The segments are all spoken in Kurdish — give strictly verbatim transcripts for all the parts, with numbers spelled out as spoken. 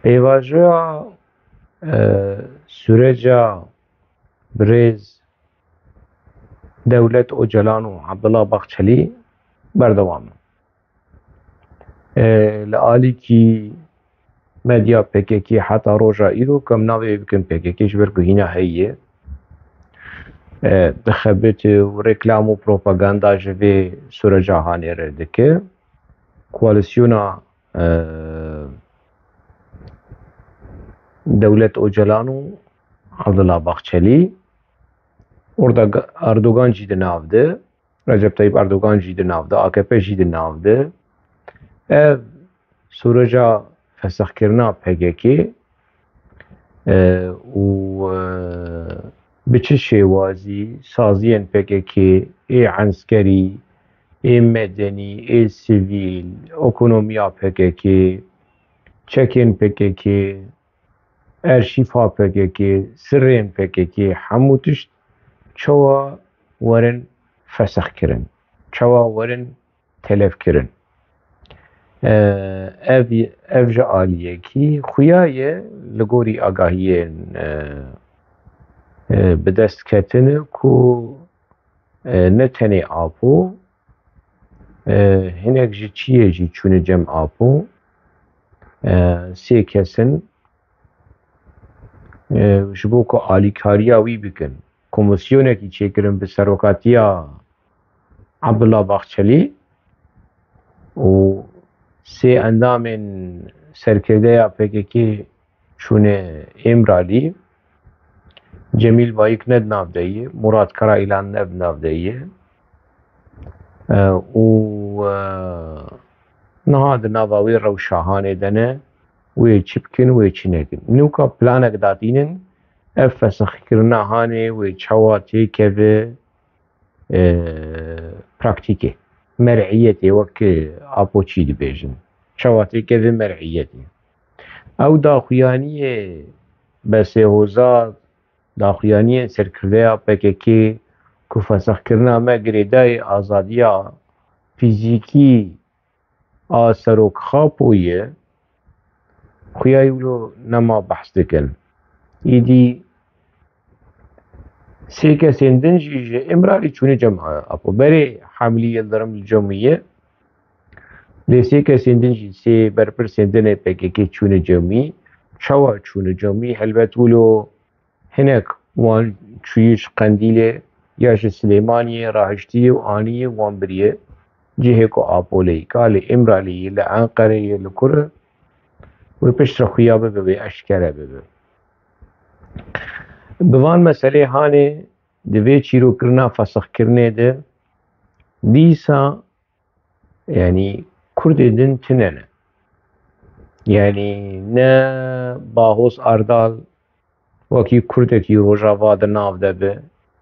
Pêvajoya e, süreca birêz Dewlet Ocalan û Abdullah Baxçelî berdewam e. E, li alîkî medya P K K heta roja îro, ku em navê wê bikin P K K ji ber ku hîna heye, e, dixebite û reklam û propaganda ji vê süreca hanê re dike. Koalîsyona e, Dewlet Ocalan û Abdullah Baxçelî, orada Erdogan jî di nav de, Recep Tayyip Erdogan jî di nav de, A K P jî di nav de. Ev sûreca fesixkirina P K K e, û e, bi çi şêwazî saziyên P K K, ê eskerî, ê medenî, ê sivîl, ekonomiya P K K, çekên P K K, erşîfa P K K, sirrên P K K, hemû tişt çawa werin fesixkirin, çawa werin telef kirin. E, ev, ev ji aliyekî xuya ye li gorî agahiyên e, e, bi dest ketine ku e, ne tenê Apo, e, hinek ji çiyê jî çûne cem Apo, e, sê kes in, e, ji bo ku alîkariya wî bikin. Komîsyonekî çêkirin bi serokatiya Abdullah Baxçelî û sê endamên serkirdeya P K K çûne Îmralî. Cemîl Bayik ne di nav de ye, Murat Karaîlan ne di nav de ye. E, û, e, niha di nava wê rewşa hanê de ne, wê çi bikin, wê çi nekin. Nûka planek datînin, ev fesixkirina hanê wê çawa têkeve, e, praktîkê, mer'iyetê, wek Apo çî dibêjin. Çawa têkeve mer'iyetê. Ew daxuyaniyê Besê Hozat, daxuyaniyên serkirdeya P K K ku fesixkirina me girêdayî azadiya fîzîkî a Serok Xapo ye, xuya wilo nema behs dikin. Îdî sê kesên din jî ji Îmralî çûne cem Apo. Berê Hamlî Yildirim li cem wî ye. Lê sê kesên din jî, sê berpirsên din ê P K K çûne cem wî. Çawa çûne cem wî? Helbet wilo hinek wan çûyî ji Qendîlê ya ji Silêmaniyê rahiştiye û aniye wan biriye cihê ku Apo lê yî, ka li Îmralî yî, li Enqereyê, li kur e, wê piştre xuya bibe, wê eşkere bibe. Bi van meselê hanê di vê çîrokkirina fesixkirinê de dîsa, yanî, Kurdê din tune ne. Yanî ne Bahoz Erdal wekî Kurdekî Rojava di nav de be,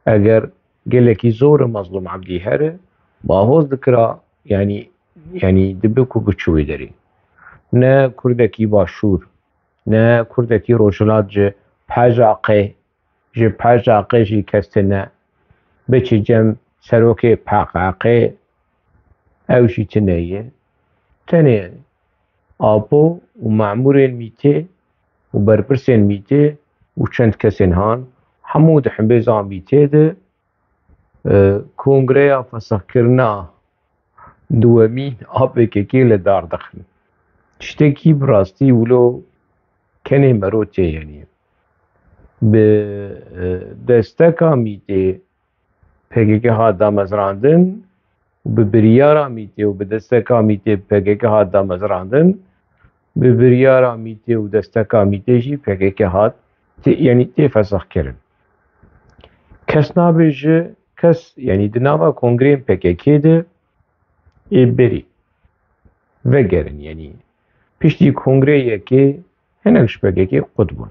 eger gelekî zor e Mezlûm Ebdî here, Bahoz dikira, yanî, yanî dibe ku biçû wê derê. Ne Kurdekî Başûr, ne Kurdekî Rojhilat ji P J Q, ji P J Q jî kes tune, biçe cem serokê P Q Q, ew jî tune ye. Tenê Apo û memûrên mîtê û berpirsên mîtê û çend kesên han, hemû di himbêza mîtê de, e, kongreya fesixkirina duwemîn a P K K li dar dixin. Tiştekî bi rastî wilo kenê merotê, yanî bi, e, desteka mîtê P K K hat damezrandin û bi biryara mîtê û bi desteka mîtê P K K hat damezrandin, bi biryara mîtê û desteka mîtê jî P K K hat tê, yanî tê fesixkirin. Kes nabêje, kes, yanî di nava kongreyên P K K de ê berî vegerin, yanî piştî kongrê yekê hinek ji P K K qut bûn.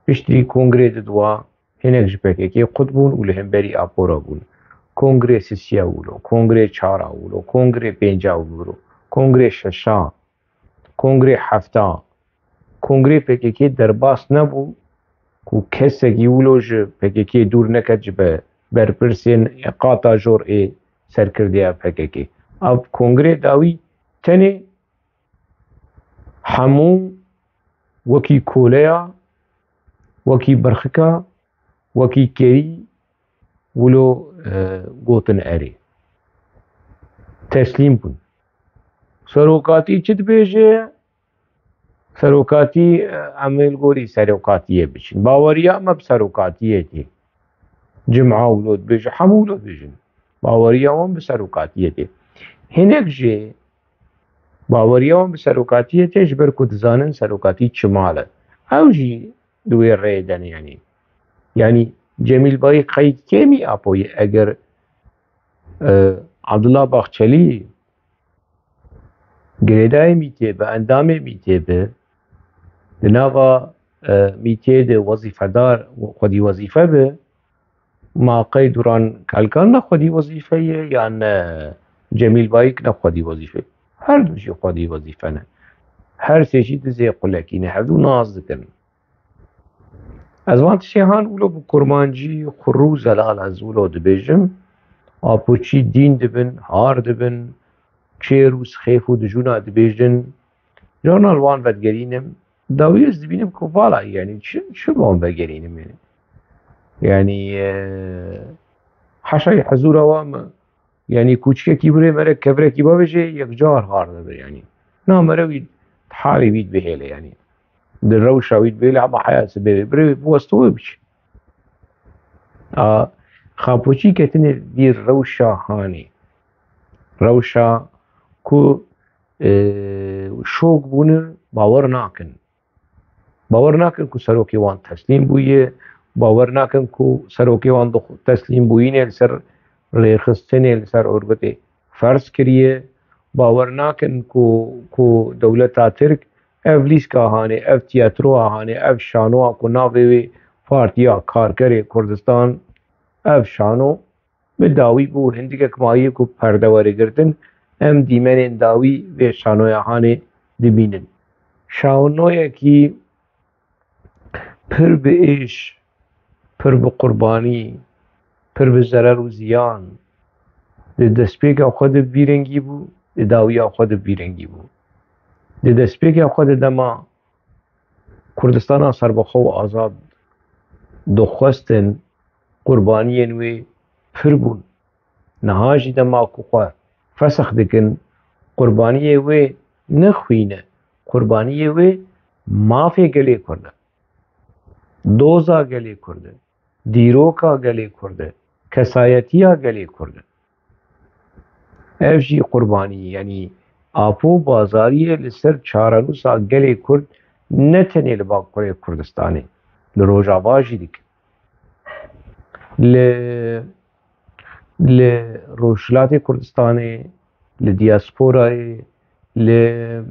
Piştî kongrê di dua hinek ji P K K qut bûn û li hemberî Apo re bûn. Kongrê sisiya wilo, kongrê çara wilo, kongrê pênca wilo, kongrê şeşa, kongrê hefta, kongrê P K K derbas nebû ku kesekî wilo ji P K K dûr neket ji be-, berpirsên qata jor ê serkirdeya P K K. Ev kongrê dawî tenê hemû wekî koleya, wekî birxika, wekî kerî wilo, e, gotin erê. Teslîm bûn. Serokatî çi dibêje? Serokatî, e, em ê li gorî serokatiyê biçin. Baweriya me bi serokatiyê tê. Cima wilo dibêje, hemû wilo dibêjin. Baweriya wan bi serokatiyê tê. Hinek jî baweriya wan bi serokatiyê tê, ji ber ku dizanin serokatî çi mal e. Ew jî di wê rêyê de ne, yanî. Yanî Cemîl Bayik qeyd kêmî Apoyê, eger, e, Abdullah Bahçelî girêdayê mîtê bi, endamê mîtê bi, di nava, e, mîtê de wezîfedar, xwedî wezîfe bi, ma qey Duran Kalkan ne xwedî wezîfe ye, yan, e, Cemîl Bayik ne xwedî wezîfe ye? Her du jî xwedî wezîfe ne. Her sê jî dizê qulekî ne, hevdû nas dikin. Ez van tiştê han wilo bi kurmancî xurû zelal ez wilo dibêjim. Apoçî dîn dibin, har dibin, çêr û sixêf û dijûna dibêjin. Carna li wan vedigerînim. Dawî ez dibînim ku vala, yanî çi, çi li wan vegerînim, yanî. Yanî, e, heşayî hezûra wan me. Yanî kûçikekî birê mere kevirekî bavêje, yekcar har dibe, yanî. Na mere wî halê wî dibihêle, yanî. Di rewşa wî dibihêle, hema heya sibê wê birê wê biweste wê biçe. A, Xapoçî ketine vî rewşa hanê. Rewşa ku, e, şok bûne, bawer nakin. Bawer nakin ku serokê wan teslîm bûye, bawer nakin ku serokê wan di xwe teslîm bûyînê li ser rêxistinê, li ser orbitê ferz kiriye, bawer nakin ku, ku dewleta Tirk ev lîska hanê, ev tiyatroa hanê, ev şanoa ku navê wê Partiya Karkerê Kurdistan, ev şano bi dawî bû, hindikek mayî ku perde were girtin, em dîmenên dawî vê şanoya hanê dibînin. Şanoyekî pir bi êş, pir bi qurbanî, pir bi zerer û ziyan, di destpêka xwe de vî rengî bû, di dawiya xwe de vî rengî bû. Di destpêka xwe de dema Kurdistana serbixwe û azad dixwestin, qurbaniyên wê pir bûn. Niha jî dema ku xwe fesix dikin, qurbaniyê wê ne xwîn e, qurbaniyê wê mafê gelê Kurd e. Doza gelê Kurd e. Dîroka gelê Kurd e. Kesayetiya gelê Kurd e. Ev jî qurbanî, yanî Apo Bazarî ye li ser çarenûsa gelê Kurd, ne tenê li Bakurê Kurdistanê, li Rojava jî dikin. Li, li Rojhilatê Kurdistanê, li diasporayê, li,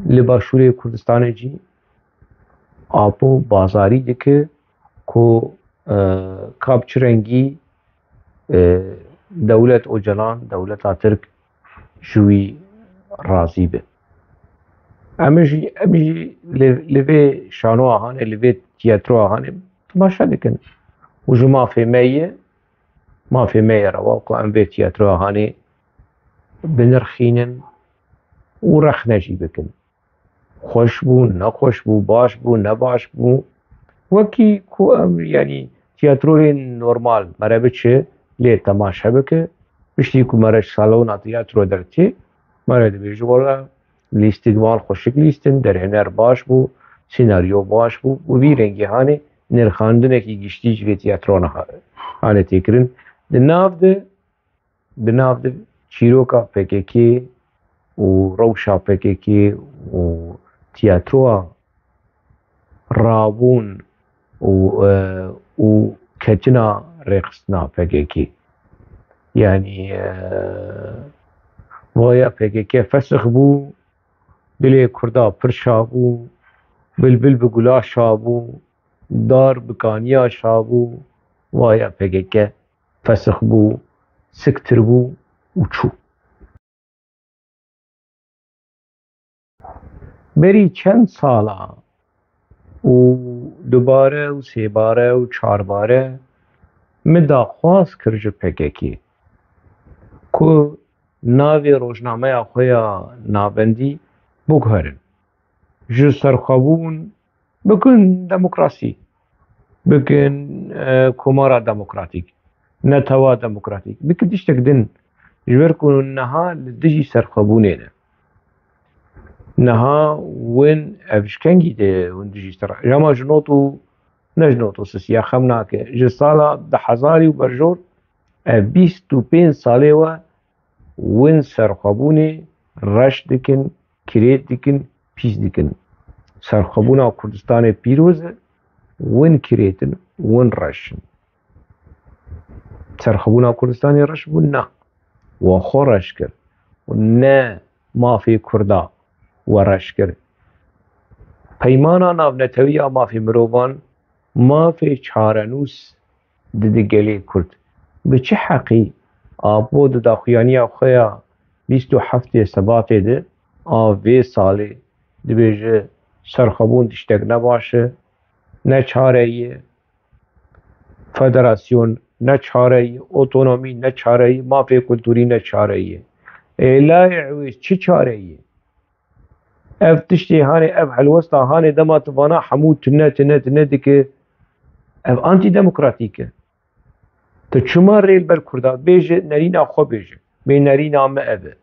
li Başûrê Kurdistanê jî Apo Bazarî dike ku, e, ka bi çi rengî, e, dewlet Ocalan, dewleta Tirk ji wî razî be. Em ê jî, em jî li, li vê şanoa hanê, li vê tiyatroa hanê temaşe dikin. Û ji mafê me ye, mafê me ye rewa ku em vê tiyatroa hanê binirxînin û rexne jî bikin. Xweş bû, nexweş bû, baş bû, nebaş bû. Wekî ku em, yanî, tiyatroyên normal mere biçe, lê temaşe bike. Piştî ku mere ji salona tiyatro dertê, mere dibêje, wela lîstik van xweşik lîstin, derhêner baş bû, senaryo baş bû û vî rengî hanê nirxandinekî giştî ji vê tiyatro ne ha-, hane têkirin. Di nav de, di nav de çîroka P K K û rewşa P K K û tiyatroya rabûn û, e, û ketina rêxistina P K K. Yanî, e, vaya P K K fesix bû, dilê Kurda pir şa bû, bilbil bi gula şa bû, dar bi kaniya şa bû, vaya P K K fesix bû, siktir bû û çû. Berî çend sala û dubare û sêbare û çarbare min daxwaz kir ji P K K ku navê rojnameya xwe ya navendî biguherin. Ji serxwebûn bikin demokrasî, bikin, e, komara demokratîk, netewa demokratîk, bikin tiştek din. Ji ber ku niha li dijî serxwebûnê ne. Niha win ev ji kengî de win dijî ser, ya ma ji not û ne ji not û sisiya xem nake. Ji sala du hezarî û berjor ev bîst û pênc salê we win serxwebûnê reş dikin, kirêt dikin, pîs dikin. Serxwebûna Kurdistanê pîroz e, win kirêt in, win reş in. Serxwebûna Kurdistanê reş bû? Na. We xwe reş kir. Û ne mafê Kurda we reş kir. Peymana Navnetewî ya Mafê Mirovan mafê çarenûs dide gelê Kurd. Bi çi heqî Apo di daxuyaniya xwe ya bîst û heftê Sebatê de a vê salê dibêje serxwebûn tiştek ne baş e, ne çare ye, federasyon ne çare ye, otonomî ne çare ye, mafê kulturî ne çare ye. Ê layê ewê çi çare ye? Ev tiştê hanê, ev helwesta hanê dema tu vana hemû tune, tune, tune dike, ev antîdemokratîk e. Tu çima rê li ber Kurda bêje, nerîna xwe bêje. Bê nerîna me ev e.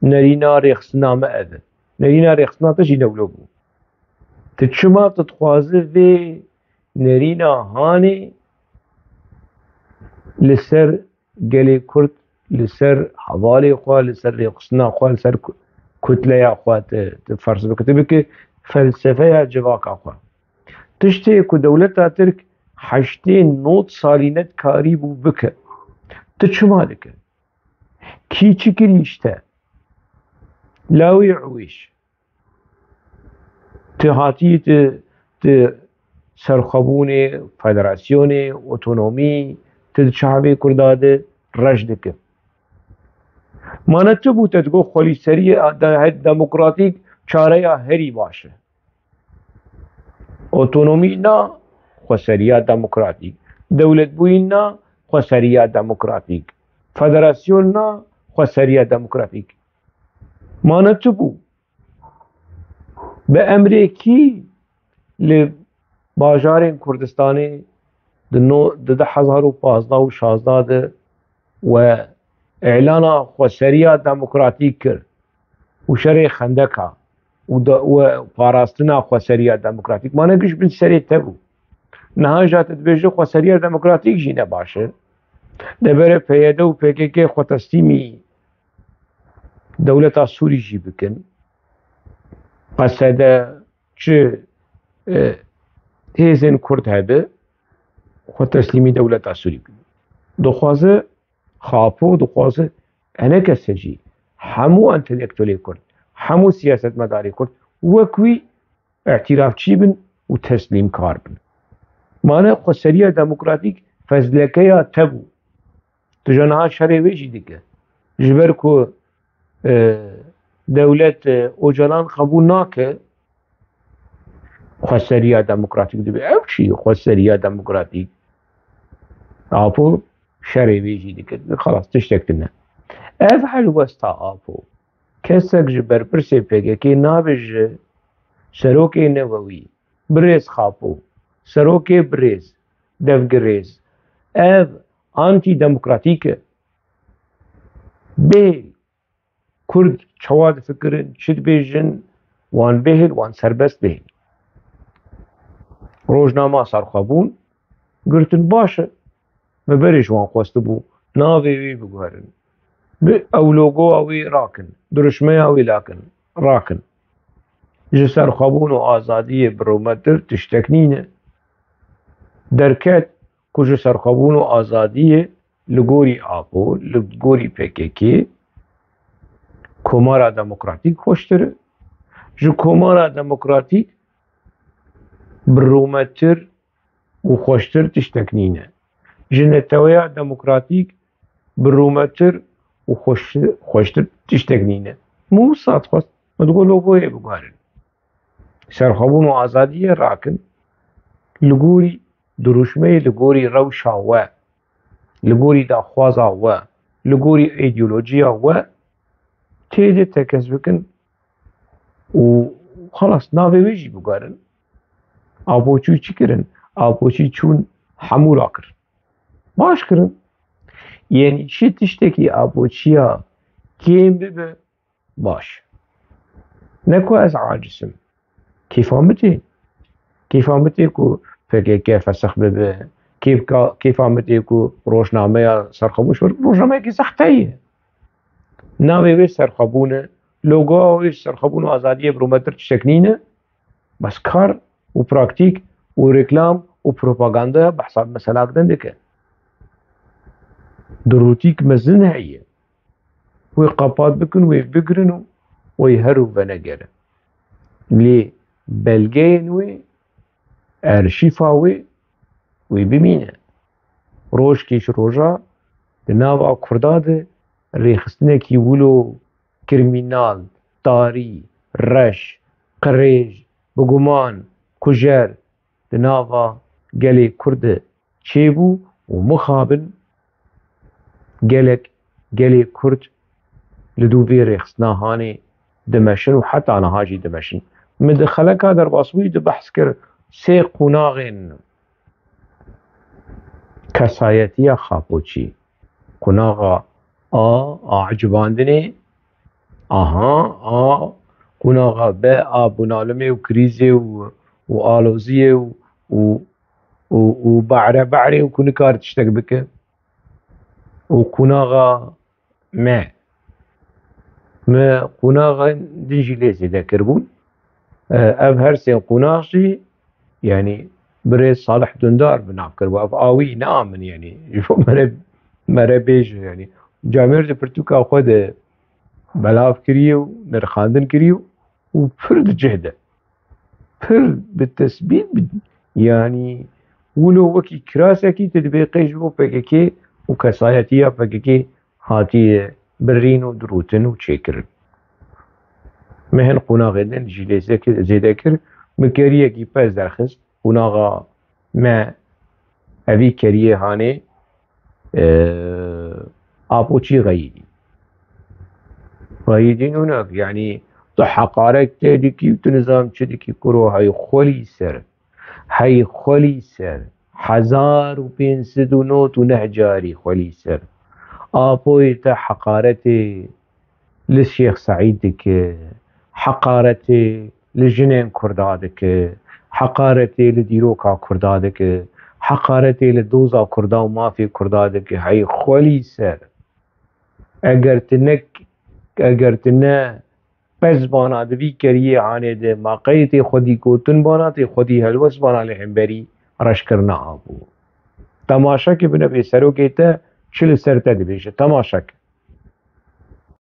Nerîna rêxistina me ev e. Nerîna rêxistina te jî ne wilo bû. Tu çima tu dixwazi vê nerîna hanê li ser gelê Kurd, li ser hevalê xwe, li ser rêxistina xwe, li ser ku-, kutleya xwe tu, tu ferz bike. Tu bike felsefeya civaka xwe. Tiştê ku dewleta Tirk heştê nod salî nedikarîbû bike. Tu çima dike? Kî çi kirî ji te? Lawê ewêj. Tu hatî, tu, tu serxwebûnê, federasyonê, otonomî, tu di çavê Kurda de reş dike. Mane tu bû te digot xwelîserî de-, demokratîk çareya herî baş e. Otonomî na, xweseriya demokratîk. Dewletbûyîn na, xweseriya demokratîk. Federasyon na, xweseriya demokratîk. Mane tu bû? Bi emrê kî li bajarên Kurdistanê di no-, di du hezar û pazdeh û şazdeh de we îlana xweseriya demokratîk kir û şerê xendeka û da-, we parastina xweseriya demokratîk. Mane giş bin serê te bû. Niha jî te dibêje xweseriya demokratîk jî ne baş e. Debere P Y D û P K K xwe teslîmî dewleta Sûrî jî bikin. Qesede çi, e, hêzên Kurd hebe, xwe teslîmî dewleta Sûrî bikin. Dixwaze, Xapo dixwaze, heneke sejî, hemû entelektuelê Kurd, hemû siyasetmedarê Kurd wek wî îtîrafçî bin û teslîmkar bin. Mane xweseriya demokratîk fezlekeya te bû. Tu ji niha şerê wê jî dike. Ji ber ku, e, dewlet, e, Ocalan qebûl nake, xweseriya demokratîk dibe. Ew çi ye xweseriya demokratîk? Apo şerê wê jî dike. Xelas, tiştek tune. Ev helwesta Apo, kesek ji berpirsê P K K nabêje serokê newewî, birêz Xapo, serokê birêz, devgirêz. Ev antîdemokratîk e. Bê Kurd çawa difikirin, çi dibêjin, wan bêhil, wan serbest bêhil. Rojnama serxwebûn girtin, baş e. Me berê ji wan xwestibû navê wî biguherin. Bi ew logoya wî rakin, dirûşmeya wî lakin, rakin. Ji serxwebûn û azadiyê bi rûmetir tiştek nîne. Derket ku ji serxwebûn û azadiyê li gorî Apo, li gorî P K K, Komara Demokratîk xweştir e. Ji Komara Demokratîk bi rûmetir û xweştir tiştek nîne. Ji Neteweya Demokratîk bi rûmetir û xweş-, xweştir tiştek nîne. Min wisa dixwest, min digot logoyê biguherin. Serxwebûn û azadiyê rakin, li gorî dirûşmeyê, li gorî rewşa we, li gorî daxwaza we, li gorî îdeolojiya we tê de tekez bikin û Xelas, navê wê jî biguherin. Apoçî çi kirin? Apoçî çûn hemû rakirin. Baş kirin. Yanî çi tiştekî Apoçiya kêm bibe, baş. Ne ku ez aciz im. Kêfa min tê. Kêfa min tê ku P K K fesix bibe. Kêfka-, kêfa min tê ku rojnameya Serxwebûn ji ber rojnameyekî sexte ye. Navê wê Serxwebûn e. Logoya wê ji Serxwebûn û Azadiyê birûmetir tiştek nîne. Bes kar û praktîk û reklam û propagandaya behsa bi meselak din dike. Dirûtîk mezin heye. Wê qepat bikin, wê bigirin û wê her û venegerin. Lê belgeyên wê, erşîfa wê, wê bimîne. Rojkê ji roja di nava Kurda de rêxistinekî wilo krîmînal, tarî, reş, qirêj, biguman, kujer di nava gelê Kurd de çêbû û mixabin gelek gelê Kurd li dû vê rêxistina hanê dimeşin û heta niha jî dimeşin. Min di xeleka derbasbûyî de behs kir sê qonaxên kesayetiya Xapoçî. Qonaxa A, a ecibandinê, aha, a, qonaxa B, a bunalimê û krîzê û, û aloziyê û, û, û, û behre behrê û ku nikare tiştek bike. Û qonaxa M. Me qonaxên din jî lê zêde kiribûn. E, ev her sê qonax jî, yanî birêz Salih Dundar bi nav kiribû. Ev awî ne a min, yanî ji bo mere, mere bêje, yanî camêr di pirtûka xwe de belav kiriye û nirxandin kiriye û pir di cih de. Pir bi tesbît, bi, yanî wilo wekî kirasekî tu dibê qey ji bo P K K û kesayetiya P K K hatiye birîn û dirûtin û çêkirin. Me hin qonaxê din jî lê zêde kir, zêde kir. Min keriyekî pez derxist. Qonaxa me evî keriyê hanê, e, Apoçî Xeyîdî. Xeyîdî nûnek, yanî tu heqaret tê dikî û tu nizam çi dikî kuro, hey xwelî ser. Hey xwelî ser. Hezar û pênc sed û nod û neh carî xwelî ser. Apoyê te heqaretê li Şêx Seîd dike, heqaretê li jinên Kurda dike, heqaretê li dîroka Kurda dike, heqaretê li doza Kurda û mafê Kurda dike. Hey xwelî ser. Eger tu ne, eger tu ne pez bana di vî keriyê hanê de, ma qey tê xwedî gotin bana, tê xwedî helwest bana li hemberî reşkirina Apo. Temaşe ke binebê serokê te çi li ser te dibêje. Temaşe ke.